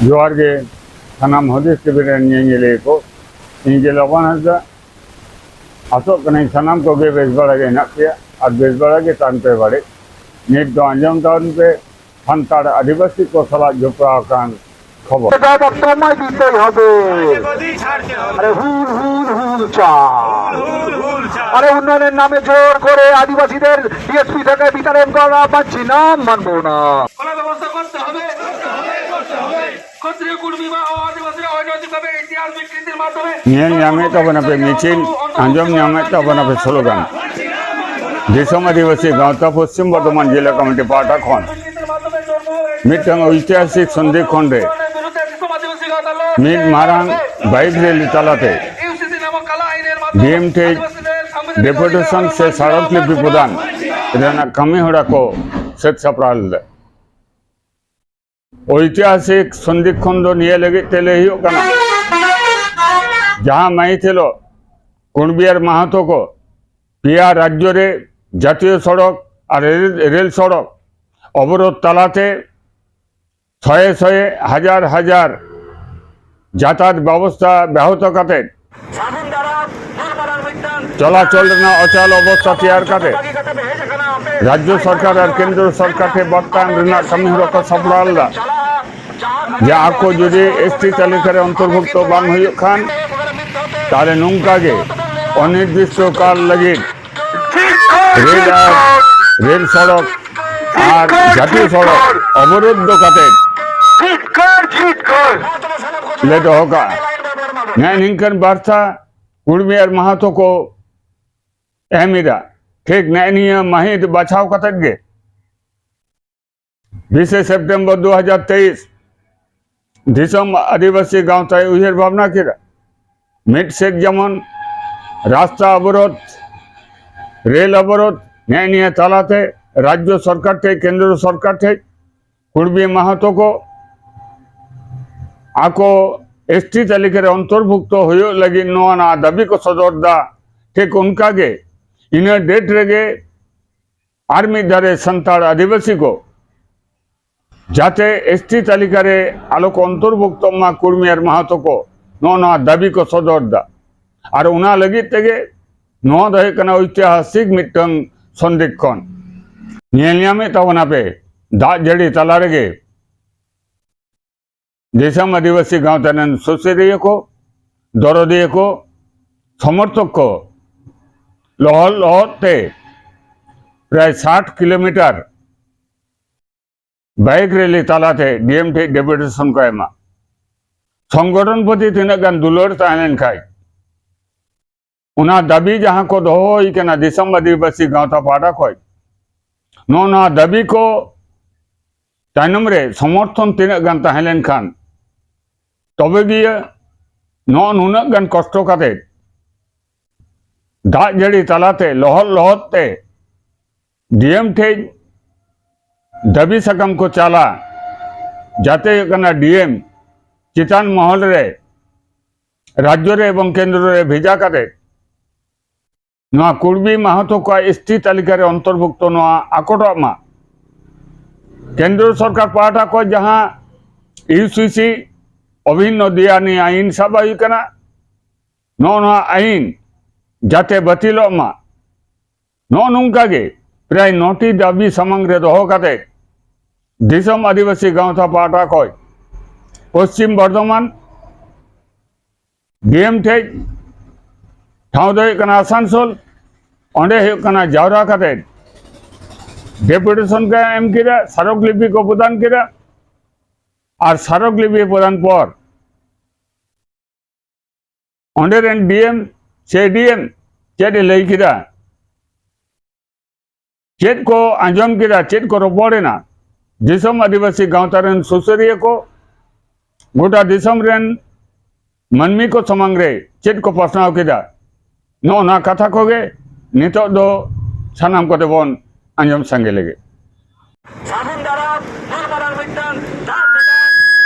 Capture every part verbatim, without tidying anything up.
ᱡᱚᱦᱟᱨ ᱜᱮ ᱥᱟᱱᱟᱢ ᱦᱩᱫᱤᱥ ᱴᱤᱵᱷᱤ ᱨᱮᱱ ᱧᱮᱧᱮᱞᱤᱭᱟᱹ ᱠᱚ᱾ ᱤᱧ ᱜᱮ ᱞᱚᱵᱟᱱ ᱦᱟᱸᱥᱫᱟ᱾ ᱟᱥᱚᱜ ᱠᱟᱹᱱᱟᱹᱧ ᱥᱟᱱᱟᱢ ᱠᱚᱜᱮ ᱵᱮᱥ ᱵᱟᱲᱟ ᱜᱮ ᱦᱮᱱᱟᱜ ᱯᱮᱭᱟ ᱟᱨ ᱵᱮᱥ ᱵᱟᱲᱟ ᱜᱮ ᱛᱟᱦᱮᱱ ᱯᱮ ᱵᱟᱲᱮ᱾ ᱱᱤᱛ ᱫᱚ ᱟᱸᱡᱚᱢ ᱛᱟᱵᱚᱱ ᱯᱮ ᱥᱟᱱᱛᱟᱲ ᱟᱹᱫᱤᱵᱟᱹᱥᱤ ᱠᱚ ᱥᱟᱞᱟᱜ ᱡᱚᱯᱲᱟᱣ ᱟᱠᱟᱱ ᱠᱷᱚᱵᱚᱨ᱾ ᱫᱟᱭ ᱵᱟᱯᱛᱟᱣ ᱢᱟᱭ ᱫᱤᱛᱮᱭ ᱦᱚᱵᱮ᱾ ᱟᱨᱮ ᱦᱩᱞ, ᱦᱩᱞ, ᱦᱩᱞ চা। আরে উন্নয়নের নামে জোর করে আদিবাসীদের ডিএসপি থেকে বিতাড়ন করা মানছি না, মানবো না। ক্ষত্রিয় কুর্মী বা আদিবাসীরা অনৈতিকভাবে ইতিহাস বিকৃতির মাধ্যমে ᱧᱮᱞ ᱧᱟᱢᱮᱫ ᱛᱟᱵᱚᱱᱟᱯᱮ ᱢᱤᱪᱷᱤᱞ, ᱟᱸᱡᱚᱢ ᱧᱟᱢᱮᱫ ᱛᱟᱵᱚᱱᱟᱯᱮ ᱥᱞᱳᱜᱟᱱ᱾ ᱫᱤᱥᱚᱢ ᱟᱹᱫᱤᱵᱟᱹᱥᱤ ᱜᱟᱶᱛᱟ ᱯᱚᱥᱪᱤᱢ ᱵᱚᱨᱫᱷᱚᱢᱟᱱ ᱡᱮᱞᱟ ᱠᱚᱢᱤᱴᱤ ᱯᱟᱦᱴᱟ ᱠᱷᱚᱱ ᱢᱤᱫᱴᱟᱝ ᱳᱭᱛᱤᱦᱟᱥᱤᱠ ᱥᱚᱱᱫᱷᱤᱠᱷᱚᱸᱰ ᱨᱮ ᱢᱤᱫ ᱢᱟᱨᱟᱝ ᱵᱟᱭᱤᱠ ᱨᱮᱞᱤ ᱛᱟᱞᱟᱛᱮ ᱰᱤᱮᱢ ᱴᱷᱮᱡ ᱰᱮᱯᱩᱴᱮᱥᱚᱱ ᱥᱮ ᱥᱟᱲᱚᱠ ᱞᱤᱯᱤ ᱯᱨᱚᱫᱟᱱ ᱨᱮᱱᱟᱜ ᱠᱟᱹᱢᱤ ᱦᱚᱨᱟ ᱠᱚ ᱥᱟᱹᱛ ᱥᱟᱯᱲᱟᱣ ᱞᱮᱫᱟ᱾ ᱳᱭᱛᱤᱦᱟᱥᱤᱠ ᱥᱚᱱᱫᱷᱤᱠᱷᱚᱸᱰ ᱫᱚ ᱱᱤᱭᱟᱹ ᱞᱟᱹᱜᱤᱫ ᱛᱮ ᱞᱟᱹᱭ ᱦᱩᱭᱩᱜ ᱠᱟᱱᱟ, ᱡᱟᱦᱟᱸ ᱢᱟᱹᱦᱤᱛ ᱦᱤᱞᱳᱜ ᱠᱩᱬᱵᱤ ᱟᱨ ᱢᱟᱦᱟᱛᱚ ᱠᱚ ᱯᱮᱭᱟ ᱨᱟᱡᱽᱡᱚ ᱨᱮ ᱡᱟᱛᱤᱭᱚ ᱥᱚᱲᱚᱠ ᱟᱨ ᱨᱮᱞ, ᱨᱮᱞ ᱥᱚᱲᱚᱠ ᱚᱵᱚᱨᱳᱫᱷ ᱛᱟᱞᱟᱛᱮ ᱥᱚᱭᱮ ᱥᱚᱭᱮ, ᱦᱟᱡᱟᱨ ᱦᱟᱡᱟᱨ ᱡᱟᱛᱟᱭᱟᱛ ᱵᱮᱵᱚᱥᱛᱷᱟ ᱵᱮᱦᱚᱛ ᱠᱟᱛᱮ ᱪᱚᱞᱟᱪᱚᱞ ᱨᱮᱱᱟᱜ ᱚᱪᱚᱞ ᱚᱵᱚᱥᱛᱷᱟ ᱛᱮᱭᱟᱨ ᱠᱟᱛᱮ ᱨᱟᱡᱽᱡᱚ ᱥᱚᱨᱠᱟᱨ ᱟᱨ ᱠᱮᱱᱫᱨᱚ ᱥᱚᱨᱠᱟᱨ ᱴᱷᱮᱱ ᱵᱟᱨᱛᱟᱭᱚᱢ ᱨᱮᱱᱟᱜ ᱠᱟᱹᱢᱤ ᱦᱚᱨᱟ ᱠᱚ ᱥᱟᱯᱲᱟᱣ ᱞᱮᱫᱟ᱾ ᱡᱮ ᱟᱠᱚ ᱡᱩᱫᱤ ᱮᱥᱴᱤ ᱛᱟᱹᱞᱤᱠᱟ ᱨᱮ ᱚᱱᱛᱚᱨᱵᱷᱩᱠᱛᱚ ᱵᱟᱝ ᱦᱩᱭᱩᱜ ᱠᱷᱟᱱ, ᱛᱟᱦᱞᱮ ᱱᱚᱝᱠᱟ ᱜᱮ ᱚᱱᱤᱨᱫᱤᱥᱴᱚ ᱠᱟᱞ ᱞᱟᱹᱜᱤᱫ ᱨᱮᱞ ᱟᱨ ᱨᱮᱞ ᱥᱚᱲᱚᱠ ᱟᱨ ᱡᱟᱹᱛᱤᱭᱚ ᱥᱚᱲᱚᱠ ᱚᱵᱚᱨᱳᱫᱷ ᱫᱚ ᱠᱟᱛᱮ ᱞᱮ ᱫᱚᱦᱚ ᱠᱟᱜᱼᱟ᱾ ᱱᱮᱜᱼᱮ ᱱᱤᱝᱠᱟᱹᱱ ᱵᱟᱨᱛᱟ ᱠᱩᱲᱢᱤ ᱟᱨ ᱢᱟᱦᱟᱛᱚ ᱠᱚ ᱮᱢ ᱮᱫᱟ᱾ ᱴᱷᱤᱠ ᱱᱮᱜᱼᱮ ᱱᱤᱭᱟᱹ ᱢᱟᱹᱦᱤᱛ ᱵᱟᱪᱷᱟᱣ ᱠᱟᱛᱮ ᱜᱮ ᱵᱤᱥᱮ ᱥᱮᱯᱴᱮᱢᱵᱚᱨ ᱫᱩ ᱦᱟᱡᱟᱨ ᱛᱮᱭᱤᱥ ᱫᱤᱥᱚᱢ ᱟᱹᱫᱤᱵᱟᱹᱥᱤ ᱜᱟᱶᱛᱟᱭ ᱩᱭᱦᱟᱹᱨ ᱵᱷᱟᱵᱽᱱᱟ ᱠᱮᱫᱟ᱾ ᱢᱤᱫ ᱥᱮᱫ ᱡᱮᱢᱚᱱ ᱨᱟᱥᱛᱟ ᱚᱵᱚᱨᱳᱫᱷ, ᱨᱮᱞ ᱚᱵᱚᱨᱳᱫᱷ, ᱱᱮᱜᱼᱮ ᱱᱤᱭᱟᱹ ᱛᱟᱞᱟᱛᱮ ᱨᱟᱡᱽᱡᱚ ᱥᱚᱨᱠᱟᱨ ᱴᱷᱮᱡ, ᱠᱮᱱᱫᱨᱚ ᱥᱚᱨᱠᱟᱨ ᱴᱷᱮᱡ ᱠᱩᱲᱵᱤ ᱢᱟᱦᱟᱛᱚ ᱠᱚ ᱟᱠᱚ ᱮᱥᱴᱤ ᱛᱟᱹᱞᱤᱠᱟ ᱨᱮ ᱚᱱᱛᱚᱨᱵᱷᱩᱠᱛᱚ ᱦᱩᱭᱩᱜ ᱞᱟᱹᱜᱤᱫ ᱱᱚᱣᱟ ᱱᱟᱜ ᱫᱟᱹᱵᱤ ᱠᱚ ᱥᱚᱫᱚᱨ ᱫᱟ᱾ ᱴᱷᱤᱠ ᱚᱱᱠᱟ ᱜᱮ ᱤᱱᱟᱹ ᱰᱮᱴ ᱨᱮᱜᱮ ᱟᱨ ᱢᱤᱫ ᱫᱷᱟᱨᱮ ᱥᱟᱱᱛᱟᱲ ᱟᱹᱫᱤᱵᱟᱹᱥᱤ ᱠᱚ ᱡᱟᱛᱮ ᱮᱥ ᱴᱤ ᱛᱟᱹᱞᱤᱠᱟ ᱨᱮ ᱟᱞᱚ ᱠᱚ ᱚᱱᱛᱚᱨᱵᱷᱩᱠᱛᱚᱜ ᱢᱟ ᱠᱩᱲᱢᱤ ᱟᱨ ᱢᱟᱦᱟᱛᱚ ᱠᱚ, ᱱᱚᱜᱼᱚ ᱱᱚᱣᱟ ᱫᱟᱹᱵᱤ ᱠᱚ ᱥᱚᱫᱚᱨ ᱮᱫᱟ᱾ ᱟᱨ ᱚᱱᱟ ᱞᱟᱹᱜᱤᱫ ᱛᱮᱜᱮ ᱱᱚᱣᱟ ᱫᱚ ᱦᱩᱭᱩᱜ ᱠᱟᱱᱟ ᱳᱭᱛᱤᱦᱟᱥᱤᱠ ᱢᱤᱫᱴᱟᱝ ᱥᱚᱱᱫᱤᱠᱠᱷᱚᱱ᱾ ᱧᱮᱞ ᱧᱟᱢᱮᱫ ᱛᱟᱵᱚᱱᱟᱯᱮ, ᱫᱟᱜ ᱡᱟᱹᱲᱤ ᱛᱟᱞᱟ ᱨᱮᱜᱮ ᱫᱤᱥᱚᱢ ᱟᱹᱫᱤᱵᱟᱹᱥᱤ ᱜᱟᱶᱛᱟ ᱨᱮᱱ ᱥᱩᱥᱟᱹᱨᱤᱭᱟᱹ ᱠᱚ, ᱫᱚᱨᱚᱫᱤᱭᱟᱹ ᱠᱚ, ᱥᱚᱢᱚᱨᱛᱷᱚᱠ ᱠᱚ ᱞᱚᱦᱚᱫ ᱞᱚᱦᱚᱫ ᱛᱮ ᱯᱨᱟᱭ ᱥᱟᱴ ᱠᱤᱞᱳᱢᱤᱴᱟᱨ ᱵᱟᱭᱤᱠ ᱨᱮᱞᱤ ᱛᱟᱞᱟᱛᱮ ᱰᱤ ᱮᱢ ᱴᱷᱮᱡ ᱰᱮᱯᱩᱴᱮᱥᱚᱱ ᱠᱚ ᱮᱢᱟ᱾ ᱥᱚᱝᱜᱚᱴᱷᱚᱱ ᱯᱨᱚᱛᱤ ᱛᱤᱱᱟᱹᱜ ᱜᱟᱱ ᱫᱩᱞᱟᱹᱲ ᱛᱟᱦᱮᱸ ᱞᱮᱱ ᱠᱷᱟᱡ, ᱚᱱᱟ ᱫᱟᱹᱵᱤ ᱡᱟᱦᱟᱸ ᱠᱚ ᱫᱚᱦᱚ ᱦᱩᱭ ᱠᱟᱱᱟ ᱫᱤᱥᱚᱢ ᱟᱹᱫᱤᱵᱟᱹᱥᱤ ᱜᱟᱶᱛᱟ ᱯᱟᱦᱴᱟ ᱠᱷᱚᱡ, ᱱᱚᱜᱼᱚ ᱱᱚᱣᱟ ᱫᱟᱹᱵᱤ ᱠᱚ ᱛᱟᱭᱱᱚᱢ ᱨᱮ ᱥᱚᱢᱚᱨᱛᱷᱚᱱ ᱛᱤᱱᱟᱹᱜ ᱜᱟᱱ ᱛᱟᱦᱮᱸ ᱞᱮᱱᱠᱷᱟᱱ, ᱛᱚᱵᱮ ᱜᱮ ᱱᱚᱜᱼᱚ ᱱᱩᱱᱟᱹᱜ ᱜᱟᱱ ᱠᱚᱥᱴᱚ ᱠᱟᱛᱮ, ᱫᱟᱜ ᱡᱟᱹᱲᱤ ᱛᱟᱞᱟᱛᱮ, ᱞᱚᱦᱚᱫ ᱞᱚᱦᱚᱫ ᱛᱮ ᱰᱤ ᱮᱢ ᱴᱷᱮᱡ ᱫᱟᱹᱵᱤ ᱥᱟᱠᱟᱢ ᱠᱚ ᱪᱟᱞᱟ, ᱡᱟᱛᱮ ᱦᱩᱭᱩᱜ ᱠᱟᱱᱟ ᱰᱤ ᱮᱢ ᱪᱮᱛᱟᱱ ᱢᱚᱦᱚᱞ ᱨᱮ, ᱨᱟᱡᱽᱡᱚ ᱨᱮ ᱮᱵᱚᱝ ᱠᱮᱱᱫᱨᱚ ᱨᱮ ᱵᱷᱮᱡᱟ ᱠᱟᱛᱮ ᱱᱚᱣᱟ ᱠᱩᱲᱵᱤ ᱢᱟᱦᱟᱛᱚ ᱠᱚᱣᱟᱜ ᱮᱥ ᱴᱤ ᱛᱟᱹᱞᱤᱠᱟ ᱨᱮ ᱚᱱᱛᱚᱨᱵᱷᱩᱠᱛᱚ ᱱᱚᱣᱟ ᱟᱠᱚᱴᱚᱜ ᱢᱟ᱾ ᱠᱮᱱᱫᱨᱚ ᱥᱚᱨᱠᱟᱨ ᱯᱟᱦᱴᱟ ᱠᱷᱚᱱ ᱡᱟᱦᱟᱸ ᱤᱭᱩ ᱥᱤ ᱥᱤ ᱚᱵᱷᱤᱱᱱᱚ ᱫᱤᱭᱟᱱᱤ ᱟᱭᱤᱱ ᱥᱟᱵ ᱦᱩᱭ ᱠᱟᱱᱟ, ᱱᱚᱜᱼᱚ ᱱᱚᱣᱟ ᱟᱭᱤᱱ ᱡᱟᱛᱮ ᱵᱟᱹᱛᱤᱞᱚᱜ ᱢᱟ᱾ ᱱᱚᱜᱼᱚ ᱱᱚᱝᱠᱟ ᱜᱮ ᱯᱨᱟᱭ ᱱᱚᱴᱤ ᱫᱟᱹᱵᱤ ᱥᱟᱢᱟᱝ ᱨᱮ ᱫᱚᱦᱚ ᱠᱟᱛᱮ ᱫᱤᱥᱚᱢ ᱟᱹᱫᱤᱵᱟᱹᱥᱤ ᱜᱟᱶᱛᱟ ᱯᱟᱦᱴᱟ ᱠᱷᱚᱱ ᱯᱚᱥᱪᱤᱢ ᱵᱚᱨᱫᱷᱚᱢᱟᱱ ᱰᱤ ᱮᱢ ᱴᱷᱮᱡ, ᱴᱷᱟᱶ ᱫᱚ ᱦᱩᱭᱩᱜ ᱠᱟᱱᱟ ᱟᱥᱟᱱᱥᱳᱞ, ᱚᱸᱰᱮ ᱦᱩᱭᱩᱜ ᱠᱟᱱᱟ ᱡᱟᱣᱨᱟ ᱠᱟᱛᱮ ᱰᱮᱯᱩᱴᱮᱥᱚᱱ ᱠᱚ ᱮᱢ ᱠᱮᱫᱟ, ᱥᱟᱨᱚᱠ ᱞᱤᱯᱤ ᱠᱚ ᱯᱨᱚᱫᱟᱱ ᱠᱮᱫᱟ᱾ ᱟᱨ ᱥᱟᱨᱚᱠ ᱞᱤᱯᱤ ᱯᱨᱚᱫᱟᱱ ᱯᱚᱨ ᱚᱸᱰᱮ ᱨᱮᱱ ᱰᱤ ᱮᱢ ᱥᱮ ᱮ ᱰᱤ ᱮᱢ ᱪᱮᱫ ᱮ ᱞᱟᱹᱭ ᱠᱮᱫᱟ, ᱪᱮᱫ ᱠᱚ ᱟᱸᱡᱚᱢ ᱠᱮᱫᱟ, ᱪᱮᱫ ᱠᱚ ᱨᱚᱯᱚᱲ ᱮᱱᱟ, ᱫᱤᱥᱚᱢ ᱟᱹᱫᱤᱵᱟᱹᱥᱤ ᱜᱟᱶᱛᱟ ᱨᱮᱱ ᱥᱩᱥᱟᱹᱨᱤᱭᱟᱹ ᱠᱚ, ᱜᱚᱴᱟ ᱫᱤᱥᱚᱢ ᱨᱮᱱ ᱢᱟᱹᱱᱢᱤ ᱠᱚ ᱥᱟᱢᱟᱝ ᱨᱮ ᱪᱮᱫ ᱠᱚ ᱯᱟᱥᱱᱟᱣ ᱠᱮᱫᱟ, ᱱᱚᱜᱼᱚ ᱱᱚᱣᱟ ᱠᱟᱛᱷᱟ ᱠᱚᱜᱮ ᱱᱤᱛᱚᱜ ᱫᱚ ᱥᱟᱱᱟᱢ ᱠᱚᱛᱮ ᱵᱚᱱ ᱟᱸᱡᱚᱢ ᱥᱟᱸᱜᱮ ᱞᱮᱜᱮ᱾ ᱥᱟᱹᱜᱩᱱ ᱫᱟᱨᱟᱢ, ᱱᱩᱱ ᱢᱟᱨᱟᱝ ᱢᱤᱫᱴᱟᱝ ᱫᱟᱜ ᱥᱮᱴᱮᱨ,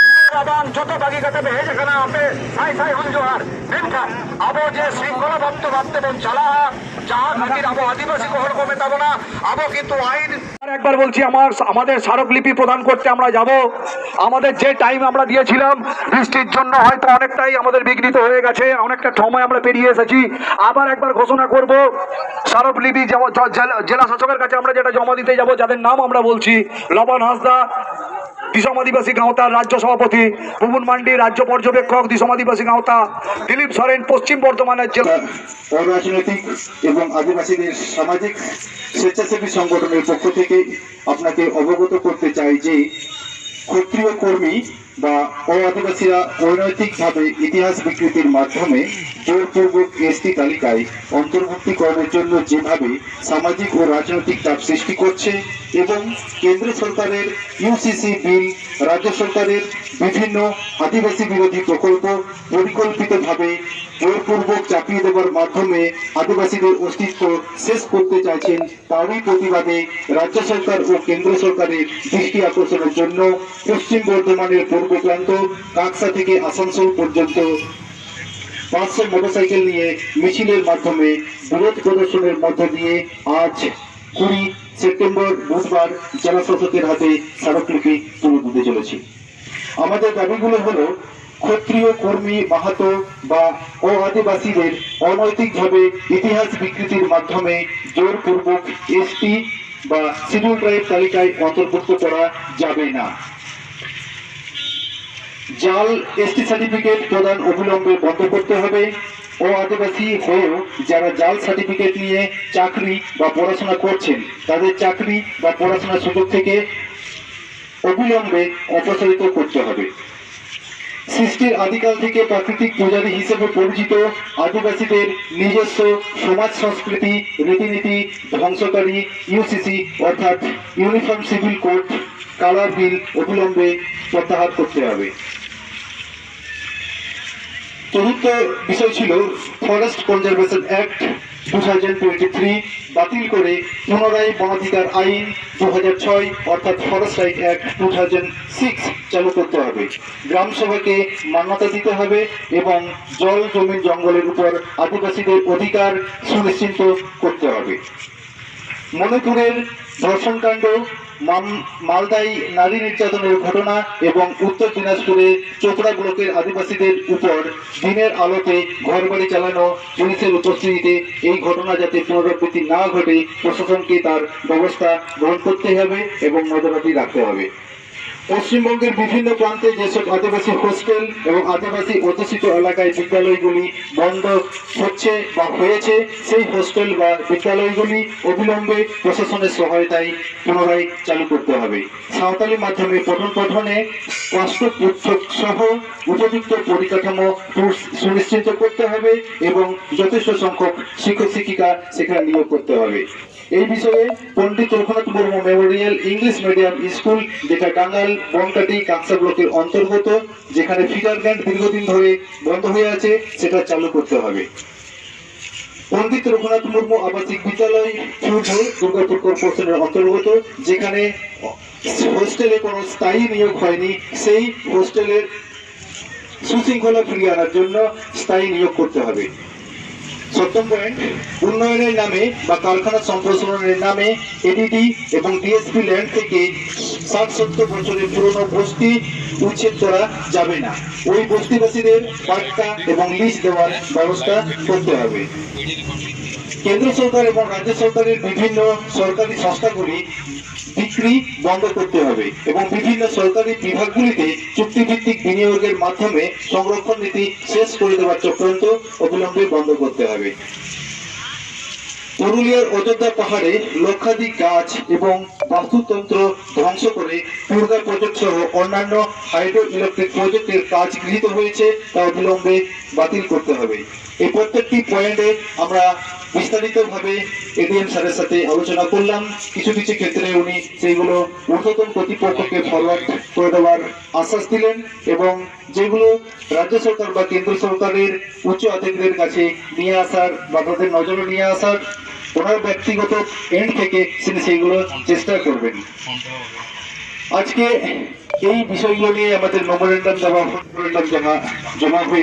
ᱨᱟᱵᱟᱝ ᱡᱚᱛᱚ ᱵᱟᱹᱜᱤ ᱠᱟᱛᱮ ᱯᱮ ᱦᱮᱡ ᱟᱠᱟᱱᱟ, ᱟᱯᱮ ᱥᱟᱭ ᱥᱟᱭ ᱦᱩᱞ ᱡᱚᱦᱟᱨ᱾ ᱢᱮᱱᱠᱷᱟᱱ ᱟᱵᱚ ᱡᱮ ᱥᱨᱤᱝᱠᱷᱚᱞᱟᱵᱚᱫᱽᱫᱷᱚ ᱵᱷᱟᱵᱛᱮ ᱵᱚᱱ ᱪᱟᱞᱟᱜᱼᱟ, ᱡᱟᱦᱟᱸ ᱠᱷᱟᱹᱛᱤᱨ ᱟᱵᱚ ᱟᱹᱫᱤᱵᱟᱹᱥᱤ ᱠᱚ ᱦᱚᱲ ᱠᱚ ᱢᱮᱛᱟ ᱵᱚᱱᱟ, ᱟᱵᱚ ᱠᱤᱱᱛᱩ ᱟᱭᱤᱱ ᱟᱨ ᱮᱠᱵᱟᱨ ᱵᱚᱞᱪᱤ, ᱟᱢᱟর আমাদের স্মারকলিপি প্রদান করতে আমরা যাব। আমাদের যে টাইম আমরা দিয়েছিলাম, বৃষ্টির জন্য হয়তো অনেকটাই আমাদের বিঘ্নিত হয়ে গেছে, অনেকটা সময় আমরা পেরিয়ে এসেছি। আবার একবার ঘোষণা করব, স্মারকলিপি জমা- জ- জেলা জেলা শাসকের কাছে আমরা যেটা জমা দিতে যাব, যাদের নাম আমরা বলছি, লবণ হাঁসদা, দিসম আদিবাসী গাঁওতার রাজ্য সভাপতি, ভুবন মান্ডি, রাজ্য পর্যবেক্ষক, দিসম আদিবাসী গাঁওতা, দিলীপ সরেন, পশ্চিম বর্ধমানের জেলা। অরাজনৈতিক এবং আদিবাসীদের সামাজিক স্বেচ্ছাসেবী সংগঠনের পক্ষ থেকে আপনাকে অবগত করতে চাই যে ক্ষত্রিয় কর্মী বা অ আদিবাসীরা অনৈতিকভাবে ইতিহাস বিকৃতির মাধ্যমে জোরপূর্বক এসটি তালিকায় অন্তর্ভুক্তিকরণের জন্য যেভাবে সামাজিক ও রাজনৈতিক চাপ সৃষ্টি করছে এবং কেন্দ্র সরকারের ইউসিসি বিল, রাজ্য সরকারের বিভিন্ন আদিবাসী বিরোধী প্রকল্প পরিকল্পিতভাবে জোরপূর্বক চাপিয়ে দেবার মাধ্যমে আদিবাসীদের অস্তিত্ব শেষ করতে চাইছেন, তারই প্রতিবাদে রাজ্য সরকার ও কেন্দ্র সরকারের দৃষ্টি আকর্ষণের জন্য পশ্চিম বর্ধমানের পূর্ব প্রান্ত কাকসা থেকে আসানসোল পর্যন্ত পাঁচশো মোটরসাইকেল নিয়ে মিছিলের মাধ্যমে বিরোধ প্রদর্শনের মধ্য দিয়ে আজ কুড়ি সেপ্টেম্বর বুধবার জেলা শাসকের হাতে স্মারকলিপি তুলে দিতে চলেছি। আমাদের দাবিগুলো হলো ক্ষত্রিয় কর্মী মাহাতো বা অ আদিবাসীদের অনৈতিকভাবে ইতিহাস বিকৃতির মাধ্যমে জোরপূর্বক এসটি বা শিডিউল ট্রাইব তালিকায় অন্তর্ভুক্ত করা যাবে না। জাল এসটি সার্টিফিকেট প্রদান অবিলম্বে বন্ধ করতে হবে। অ আদিবাসী হয়েও যারা জাল সার্টিফিকেট নিয়ে চাকরি বা পড়াশোনা করছেন, তাদের চাকরি বা পড়াশোনার সুযোগ থেকে অবিলম্বে অপসারিত করতে হবে। সৃষ্টির আদিকাল থেকে প্রাকৃতিক পূজারী হিসেবে পরিচিত আদিবাসীদের নিজস্ব সমাজ সংস্কৃতি, রীতিনীতি ধ্বংসকারী ইউসিসি অর্থাৎ ইউনিফর্ম সিভিল কোড কালার বিল অবিলম্বে প্রত্যাহার করতে হবে। চতুর্থ বিষয় ছিল forest conservation act. Two thousand twenty three বাতিল করে পুনরায় বনাধিকার আইন দু হাজার ছয় অর্থাৎ forest right act two thousand six চালু করতে হবে। গ্রাম সভাকে মান্যতা দিতে হবে এবং জল, জমিন, জঙ্গলের উপর আদিবাসীদের অধিকার সুনিশ্চিত করতে হবে। মণিপুরের ধর্ষণকাণ্ড, মাম- মালদায় নারী নির্যাতনের ঘটনা এবং উত্তর দিনাজপুরে চোপড়া ব্লকের আদিবাসীদের উপর দিনের আলোতে ঘরবাড়ি চালানো, পুলিশের উপস্থিতিতে এই ঘটনা যাতে পুনরাবৃত্তি না ঘটে, প্রশাসনকে তার ব্যবস্থা গ্রহণ করতে হবে এবং নজরদারি রাখতে হবে। পশ্চিমবঙ্গের বিভিন্ন প্রান্তে যেসব আদিবাসী হোস্টেল এবং আদিবাসী অধ্যুষিত এলাকায় বিদ্যালয়গুলি বন্ধ হচ্ছে বা হয়েছে, সেই হোস্টেল বা বিদ্যালয়গুলি অবিলম্বে প্রশাসনের সহায়তায় পুনরায় চালু করতে হবে। সাঁওতালি মাধ্যমে পঠন পাঠনে বাস্তব উৎসব সহ উপযুক্ত পরিকাঠামো সুনিশ্চিত করতে হবে এবং যথেষ্ট সংখ্যক শিক্ষক শিক্ষিকা সেখানে নিয়োগ করতে হবে। এই বিষয়ে Pandit Raghunath Murmu memorial English medium school, যেটা টাঙ্গাইল বনকাটি কাঁকসা ব্লকের অন্তর্গত, যেখানে ফিডার গ্র্যান্ট দীর্ঘদিন ধরে বন্ধ হয়ে আছে, সেটা চালু করতে হবে। পণ্ডিত রঘুনাথ মুর্মু আবাসিক বিদ্যালয়, ক্ষুদ্র, দুর্গাপুর কর্পোরেশনের অন্তর্গত, যেখানে হোস্টেলে কোনো স্থায়ী নিয়োগ হয়নি, সেই হোস্টেলের সুশৃঙ্খলা ফিরিয়ে আনার জন্য স্থায়ী নিয়োগ করতে হবে। সপ্তম পয়েন্ট, উন্নয়নের নামে বা কারখানা সম্প্রসারণের নামে এডিডি এবং ডিএসপি ল্যান্ড থেকে ষাট সত্তর বছরের পুরনো বস্তি উচ্ছেদ করা যাবে না। ওই বস্তিবাসীদের পাট্টা এবং লিজ দেওয়ার ব্যবস্থা করতে হবে। কেন্দ্র সরকার এবং রাজ্য সরকারের বিভিন্ন সরকারি সংস্থাগুলি বিক্রি বন্ধ করতে হবে এবং বিভিন্ন সরকারি বিভাগগুলিতে চুক্তিভিত্তিক বিনিয়োগের মাধ্যমে সংরক্ষণ নীতি শেষ করে দেওয়ার চক্রান্ত অবিলম্বে বন্ধ করতে হবে। পুরুলিয়ার অযোধ্যা পাহাড়ে লক্ষাধিক গাছ এবং বাস্তুতন্ত্র ধ্বংস করে টুরগা প্রজেক্ট সহ অন্যান্য হাইড্রো ইলেকট্রিক প্রজেক্টের কাজ গৃহীত হয়েছে, তা অবিলম্বে বাতিল করতে হবে। এই প্রত্যেকটি পয়েন্টে আমরা বিস্তারিতভাবে এডিএম স্যারের সাথে আলোচনা করলাম। কিছু কিছু ক্ষেত্রে উনি সেইগুলো ঊর্ধ্বতন কর্তৃপক্ষকে ফরওয়ার্ড করে দেওয়ার আশ্বাস দিলেন এবং যেগুলো রাজ্য সরকার বা কেন্দ্র সরকারের উচ্চ আধিকারিকদের কাছে নিয়ে আসার বা তাদের নজরে নিয়ে আসার ওনার ব্যক্তিগত এন্ড থেকে তিনি সেইগুলো চেষ্টা করবেন। আজকে এই বিষয়গুলো নিয়ে আমাদের মেমোরেন্ডাম জমা মেমোরেন্ডাম জমা জমা হয়ে